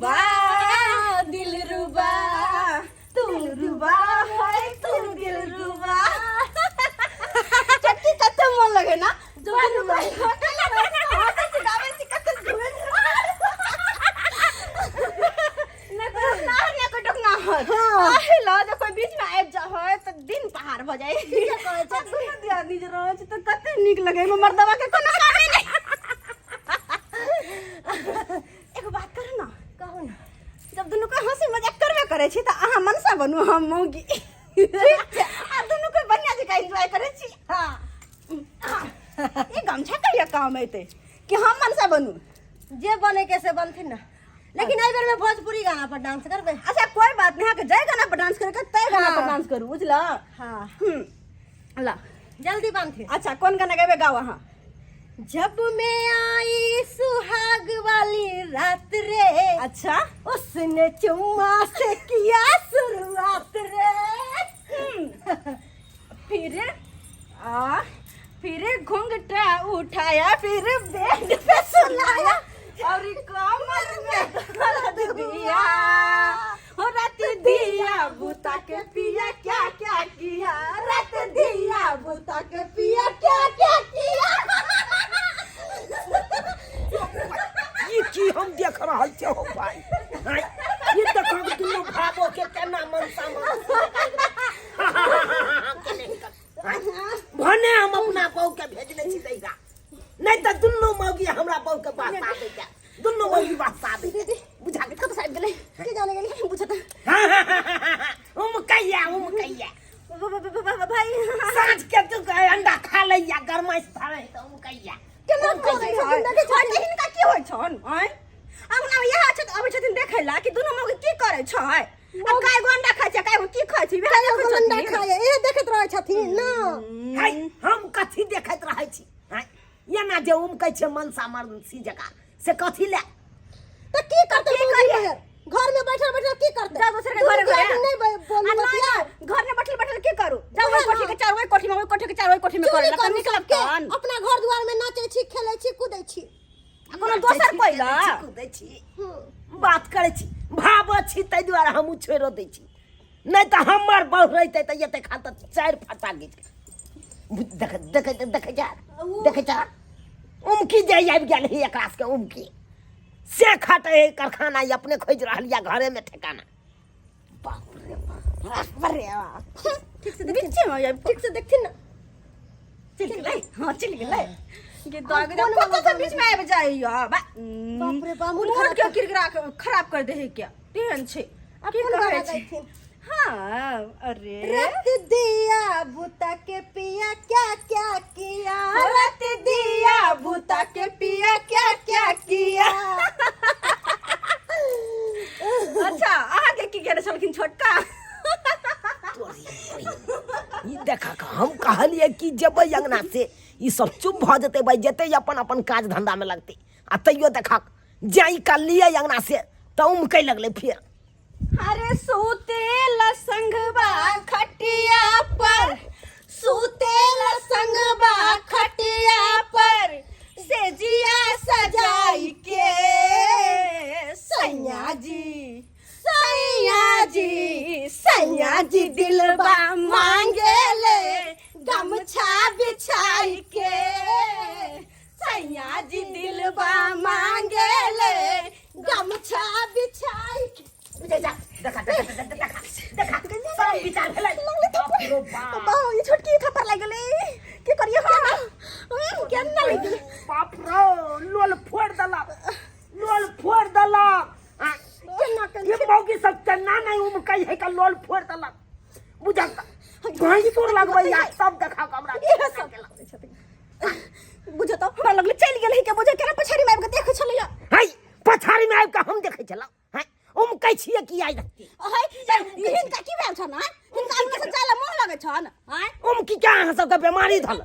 रुबा दिल रुबा तू रुबा है तू दिल रुबा चटकी कते मन लगे ना जो रुबा हंसै छी गाबै छी कते घुमै छी ना ना ना कोई टोकना हत आहे ल जे कोई बीच में आबि जा है त दिन पहाड़ भ जाय ठीके कहै छै दुनू दियादनी जे रहै छै त कते नीक लगे एहिमे मर्दवा के कोनो कामे नहि एगो बात करू ना कहू ना जब दुनू के हंसी मजाक करबे करै छी तऽ अहाँ मनसा बनू हम मौगी ठीक छै आ दुनू के बढ़िया जकाँ एंजॉय करै छी हाँ ई गमछा कहिया काम एतै कि हम मनसा बनू जे बने के से बनथिन ना लेकिन एहि बेर में भोजपुरी गाना पर डांस करबै अच्छा कोई बात नहीं अहाँके जय गाना पर डांस करे तय गाना पर हाँ। डांस करू बुझल हाँ ला जल्दी बनथिन अच्छा कोन गाना गेबै गाओ अहाँ जब मैं आई सुहाग वाली रात रे अच्छा उसने चुम्मा से किया शुरुआत रे फिर आ फिर घूंघटा उठाया फिर बेड पे सुलाया और कमर में दर्द दिया हो रात दिया बुता के पिया क्या क्या किया रात दिया बुता के पिया क्या क्या किया ई की हम देख रहल छी हो भाई आँय, ई देखो दुनू भाबो के केना मनसा भने हम अपना बहू के भेजने छी दैरा नहीं तऽ दुनू मौगी हमरा बहू के बहसा दै के दुनू मौगी बहसा दै के बुझा गेल कत साइड गेलै के जाने गेलै बुझत उम कैया उम कैया भाई साँझ के तू अंडा खा लैया गरमाइश धरे तऽ उम कैया केना करै छथिन देखै छथिन हिनका की होइ छन आँय अंगना में इएह छथि अबै छथिन देखै ला कि दुनू मौगी की करै छै आ काय गो अंडा खाइ छै काय गो की खाइ छै वएह देखै अंडा छथिन खाए ए देखैत रहै छथिन ना हाय हम कथी देखैत रहै छी हाय एना जे उमकै छै मनसा मनसी जकाँ से कथी ले तऽ की करतै की मौगी करियै? मेहर? घर में बैठल बैठल की करतै जाओ दोसर के घरे दुनू घरे आदमी नहीं आ बोलू नहीं, बतिया नहीं, घर में बैठल बैठल की करू जाओ ओहि उएह कोठी के चार ओहि कोठी में ओहि कोठी के चार ओहि कोठी में चुगली करे करू निकलब सबके तहन अपना घर दुआर में नाचै छी खेलै छी कूदै छी आ कोनो दोसर कोइ ला कूदै छी बात करै छी भाव छी ताहि दुआरे हमहूँ छोड़िओ दै छी नहि तऽ हमर बहु रहितै तऽ एते खान तऽ चारि फटा घीच देख देख देख जा देख जा उमकी जे आबि गेल है एकरा सबके उमकी से खटै है कारखाना ई अपने खोजि रहल यऽ घरेमे ठेकाना बाप रे बाप बाप रे बाप ठीक से देखथिन बीचे में आबि ठीक से देखथिन ना चलि गेलै हाँ चलि गेलै गे दाग कोन कत वाला से बीच में आबि जाइया बा बाप रे बाप, मूड मूड खराब के किरकिरा के खराब कर दे है क्या तेहन छै अब की कोन कहै गाना छै गायथिन? हाँ अरे रत दिया बुता के पिया क्या क्या किया रत दिया भूता के पिया क्या क्या किया अच्छा अहाँ के की केने छलखिन छोटका ई देखा के हम कहलिए कि जेबै अंगना से ई सब चुप भऽ जेतै भाई जेतै अपन अपन काज धंधा में लगतै आ तैयो देखा जाई का लिए अंगना से तऽ उमकै लगलै फेर अरे सुतेला संगवा खटिया पर सुतेला संगवा खटिया पर सेजिया सजाई के सैया जी सैया जी सैया जी दिलबा मांगे ले गमछा बिछाई के सैया जी दिलबा मांगे ले गमछा बिछाई के बुझै जा देखा देखा देखा देखा देखा सब विचार भेलै बाप रो बाप बाबा ये छोटकी थप्पड़ लागि गेलै की करिए हम केना लागि गेलै बाप रो लोल फोड़ देलक लोल फोड़ देलक आ, केना केना ये मौगी सब केना नहीं उमकै है का लोल फोड़ देलक बुझल भैंसुर लगबै या तब देखा हमरा इहे सब बुझो तो हमरा लगलै चलि गेलै के बुझो केना पछाड़ी में आबि के देखै छलैया है पछाड़ी में आबि के हम देखै छलहुँ हैं उमकै छियै की आइ रत्ती है हिनका की भेल छन हैं हिनका अंगना से जाय ला मोह लगै छन हैं उमकी क्या अहाँ सबके बीमारी धल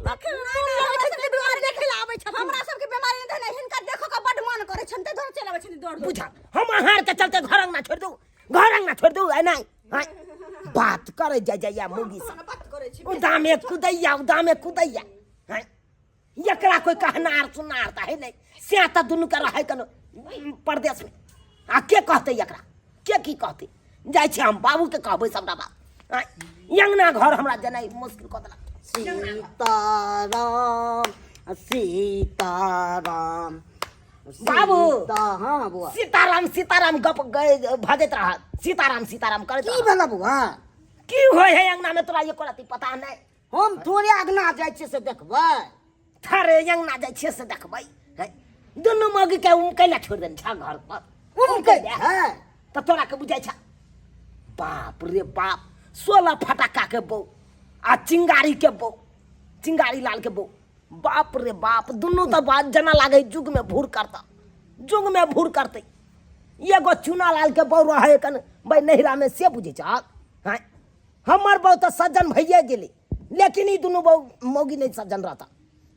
देखे ला आबै छथिन हमरा सबके बीमारी नहि धने हिनका देखो के बड मन करै छन ते दौड़ चलि आबै छथिन दौड़ बुझल हम अहाँ के चलते घर अंगना छोड़ि दू घर अंगना छोड़ि दू एना हैं बात करै जाय जाइया मुगी सब बात करै छी उदामे कुदैया उदामे कुदैया हैं एकरा कोई कहनार सुनार तऽ है नहि से तऽ दुनू के रहै कनो परदेश में आ के कहतै एकरा के की कहतै जाइ छी हम बाबूके कहबै सबटा बात आँय, अङ्गना घर हमरा जेनाइ मुश्किल कऽ देलक। सीताराम सीताराम। बाबू। हाँ बुआ। सीताराम सीताराम गप गए भजैत रहत, सीताराम सीताराम करैत की रहत। भेल बुआ? की होइ है अंगना में तोरा एको रत्ती पता नहि? हम थोड़े अगना जाइ छियै से देखबै। थोड़े अंगना जाइ छियै से देखबै। हैं? दुनू मौगी के उमकै लए छोड़ि देने छह घर पर। उमकै है तऽ तोरा के बुझाइ छ? बाप रे बाप, 16 फटाका के बौ आ चिंगारी के बौ, चिंगारी लाल के बौ, बाप रे बाप, दुनू तऽ बात जेना लागै जुग में भूर करता, जुग में भूर करतै। एगो चूना लाल के बौ रहै कन भाई नैहरा में, से बुझै छहक? हैं, हमर बौ तऽ सज्जन भइए गेलै, लेकिन ई दुनू बौ मौगी नहि सज्जन रहता।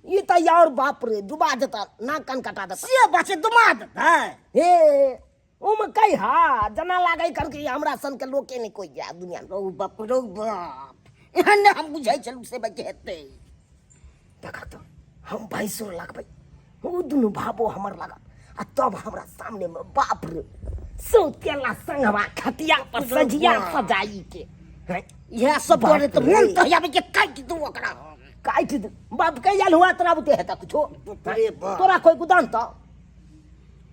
ई तऽ और बाप रे डुबा देता, नाक कान कटा देता। से बात छै, डुबा देतै। हे उम कही हा जना लागै करके हमरा सन के लोके नहि कोइ जा दुनिया में। रौ बाप रौ बाप, एहन नहि हम बुझै छलहुँ से बात हेतै। देखक तऽ हम भैंसुर लगबै, ओ दुनू भाबो हमर लागत, आ तब हमरा सामने में बाप रे सौतेला संगवा खटिया पर सजिया सजाई के हैं? इएह सब डरे तऽ मोन तऽ आबै जे काटि दू ओकरा हम। काटि दू बाप के आयल हुआ तोरा बुते हेतै कुछो? बाप रे बाप। तोरा कोई गुदान तऽ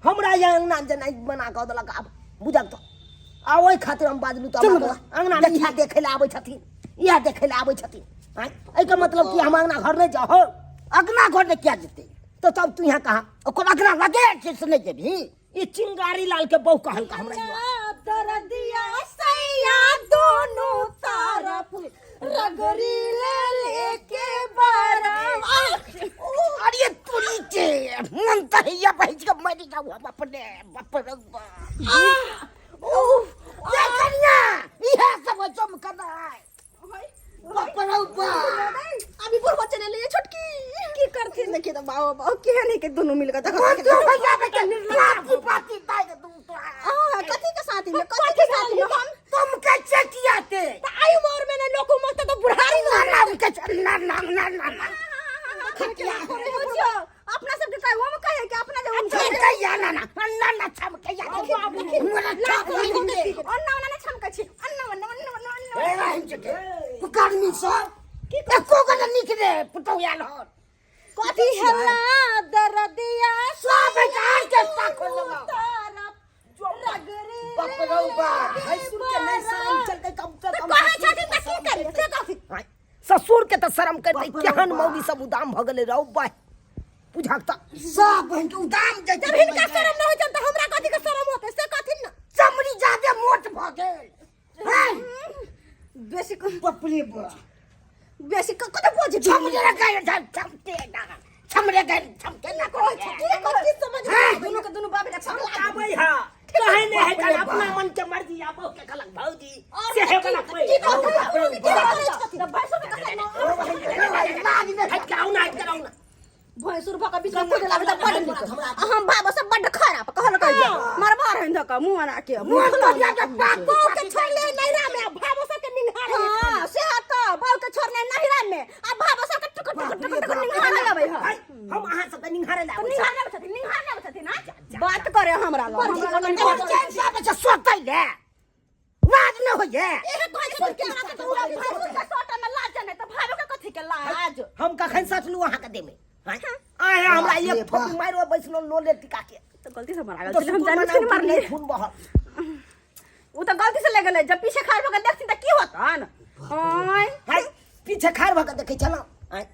हमरा यहाँ अंगना जेना बना कऽ देलक। आब बुझल तऽ आ ओहि खातिर हम बाजलू तऽ चलू हमरा बा। अंगना में इएह देखै लए आबै छथिन, इएह देखै लए आबै छथिन। आँय, एहिके मतलब कि हम अंगना घर नहि जाउ? अगना घर नहि किया जेतै? तऽ तब तू यहाँ कहाँ? ओकर अगना लगे छै से नहि जेबही? ई चिंगारी लाल के बहु कहलका हमरा ई। दरदिया सैया दोनों तरफ रगड़ी ले लेके बाराम। अरे तोरी के मन तऽ हैया बहिज के मरि जाऊ हम अपने। बाप रे बाप, ये कनिया इहे सब होइ चमकनाइ। बाप रे बाप, अभी बुढ़वा चले ले छोटकी की करथिन? देखिए तो बाबा बाबा केहन है के दोनों मिलकर देखो। मन तो हैया बहिज के लाठी पाती दाइ दू तोरा। हां, कथी के साथी में, कथी के साथी में हम तुम के चेकियाते त आई उम्र में ने लोग उम्र तो बुढ़ारी ना ना के ना ना ना ना ना बुझियो अपना सबके कहे हम कहे कि अपना जब हम छमकैया ना ना ना ना छमकैया मोरा छमकैया। अन्ना अन्ना ने छमकै छी अन्ना अन्ना अन्ना अन्ना अन्ना। ए राहिम चके पुकारनी सब एको गो ने नीक रे पुतहु आयल हन। कथी हल्ला दरदिया सब बेकार के साखो लगाओ। तरफ रगड़ी बाप रौ बाप। भैंसुर के नहि शरम चलतै कम से कम। कहै छथिन तऽ की करियै से कथी? आँय, ससुर के तऽ शरम करतै। केहन मौगी सब उदाम भऽ गेलै रौ बाय, बुझक तऽ सब बहिन के उदाम जाइ जब हिनका शरम नहि होइ छनि तऽ हमरा कथी के शरम होतै से कथिन ने? चमड़ी जादे मोट भऽ गेल हैं? बेसी बाप रे बाप, बेसी कते बोझ छमरे गए छमके ना छमरे गए छमके ना। कहै छै की कथी समझ हैं? दुनू के दुनू बाप रे छमला आबै हा कहे नहि है कल अपना मन के मर्जी आ बहु के कहलक भौजी से हे वाला कोई की कहै की करै छथिन भैंसुर के कथी लाज नहि। हट के आउ ना, हट के आउ ना। भैंसुर भऽ कऽ बीच में कूदे लागै तऽ बड्ड नीक आ हम बाबा सब बड्ड खराब कहलकै जे मरबा रहनि धऽ कऽ मुँह अना के मोन तो जाके बाप बहू के छोड़ले नैहरा में आ भाबो सबके निंघारे। हां से तऽ बहू के छोड़ले नैहरा में आ भाबो सबके टुक टुक टुक टुक निंघारे आबै है। आँय, हम अहाँ सबके निंघारे लए आबै छी। निंघारे आबै छथिन, निंघारे आबै छथिन। हां, बात करे हमरा लग, हमरा लग बाप चैन से आबै छै सोतै ले, लाज नहि होइए। एहे कहै छथिन कि हमरा के पूरा भैंसुर के सोटा में लाज नहि तऽ भाबो के कथी के लाज? हम कखन सटलू अहाँके देह में? आँय, आँय, हमरा एक ठोपी मारि बैसलो लोले टिका के। तऽ गलती से मारा गेल तऽ छलै, हम सुकुर जानि बुझि के मनाउ मारलियै। नहि खून बहल। ओ तऽ गलती से ले गेलै, जब पीछे खाड़ भऽ के देखथिन तऽ की होतन? आँय। हाय, पीछे खाड़ भऽ के देखै छलहुँ? आँय,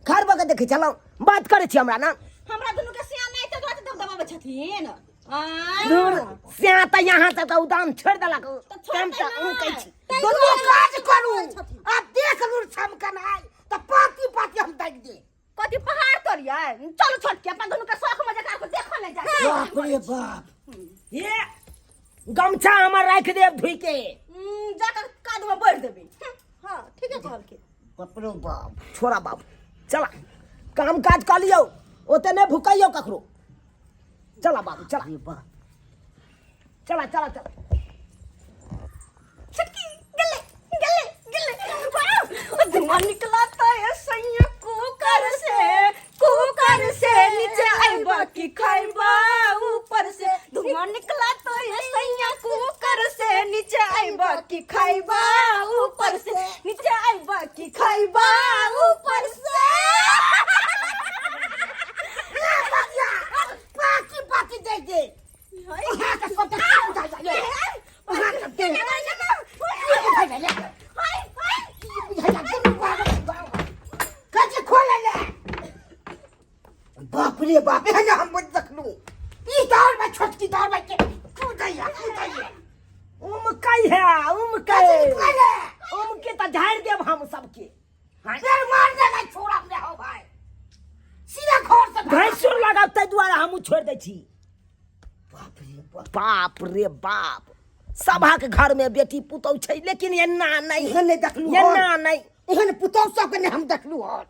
खाड़ भऽ के देखै छलहुँ? बात करै छी हमरा ना। हमरा दुनू के सियान नहि तऽ दुआरे दबदबाबै छथिन। आँय। दूर स्या तऽ यहाँ तक तऽ उदाम छोड़ि देलक। तऽ छोड़तै तम तऽ नहि। उनकै छी। ताहि दुनू दुआरे काज करू आ देख लू छमकनाइ तऽ पाती पाती हम दागि दे। कथी पहाड़ तोड़ियै? चलू छोटकी, अपन दुनू के शौख में जकरा को देखो नहि जाइ। बाप रे बाप। ये गमछा हमर राखि देब धोइ के। जाकर काद में बढ़ देबै। हाँ ठीक है कहलखिन। बाप रे बाप। छोड़ा बाबू, चला काम काज कऽ लियौ, ओते नहि भुकैयौ ककरो। चला बाबू चला। अरे बाप। चला चला चला। छटकी गले गले गले, वाह धुआं निकलता है सैया कुकर से, कुकर से नीचे आइबा की खाइबा ऊपर से धुआं निकलता है। की खैबा ऊपर से, नीचे आइबा की खैबा ऊपर से। बाकी बाकी दे दे अहाँ के सब तऽ बुझा जाइए अहाँ के दे बुझा जाइए बुझा जाइए कथी खोले ले बाप रे बाप एहन हम बड़ देखलू ई दौड़ में छोटकी दौड़ में के कूदैया कूदैया उमकै है उमकै कथी खोले उमके तऽ झाड़ि देब हम सबके फिर मार देगा छोड़ा में हो भाई सीधा घर से भैंसुर लगाब ताहि दुआरे हमहूँ छोड़ि दै छी। बाप रे बाप। बाप रे बाप, सभाक घर में बेटी पुतौ छै लेकिन एना नहि, एहन नहि देखलू एना नहि। एहन पुतौ सबके नहि हम देखलू हन।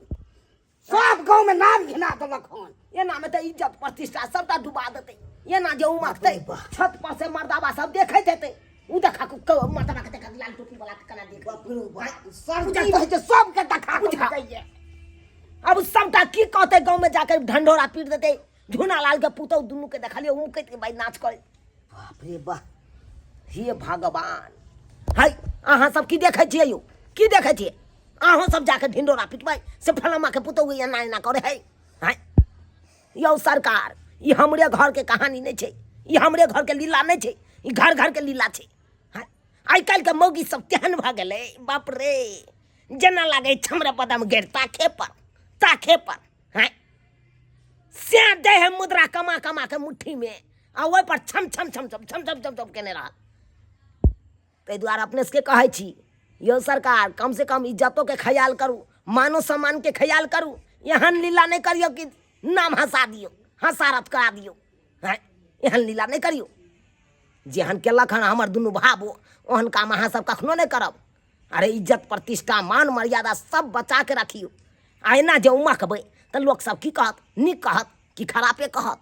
सब गाँव में नाम घिना देलक हन। एना में तऽ इज्जत प्रतिष्ठा सबटा डुबा देतै। एना जे उमकतै छत पर से मर्दाबा सब देखैत हेतै, उ देखा मर्दाबा के देखा लाल टोपी वाला के केना देख। बाप रे बाप, सर्दी होइ छै सबके देखा के जाइए। अब सबटा की कहतै गाँव में जाके ढंढोरा पीट देतै। झुना लाल के पुतौ दुनू के देखलियै उमकैत के भाई नाच करै। बाप रे बाप, हे भगवान। है अहाँ सब की देखै छियै यौ, की देखै छियै? अहूँ सब जाके ढिंडोरा पिटबै से फलामा के पुतौ एना एना करे है। है यौ सरकार, ई हमरे घर के कहानी नहि छै, ई हमरे घर के लीला नहि छै, ई घर घर के लीला छै। है आइ काल्हि के मौगी सब तेहन भऽ गेलै बाप रे, जेना लागै छमरा बदाम गेर ताखे पर ताखे पर। है से दै है मुद्रा कमा कमा के मुट्ठी में आ ओहि पर छम छम छम छम छम छम छम छम केने रहल। ताहि दुआरे अपने सबके कहै छी यौ सरकार, कम से कम इज्जतो के ख्याल करू, मानो सम्मान के ख्याल करू। एहन लीला नहि करियौ कि नाम हंसा दियौ, हंसारत करा दियौ। हैं एहन लीला नहि करियौ। जेहन केलक हन हमर दुनू भाबो, ओहन काम अहाँ सब कखनो नहि करब। अरे इज्जत प्रतिष्ठा मान मर्यादा सब बचा के रखियौ। आ एना जे उमकबै तऽ लोक सब की कहत, नीक कहत कि खरापे कहत?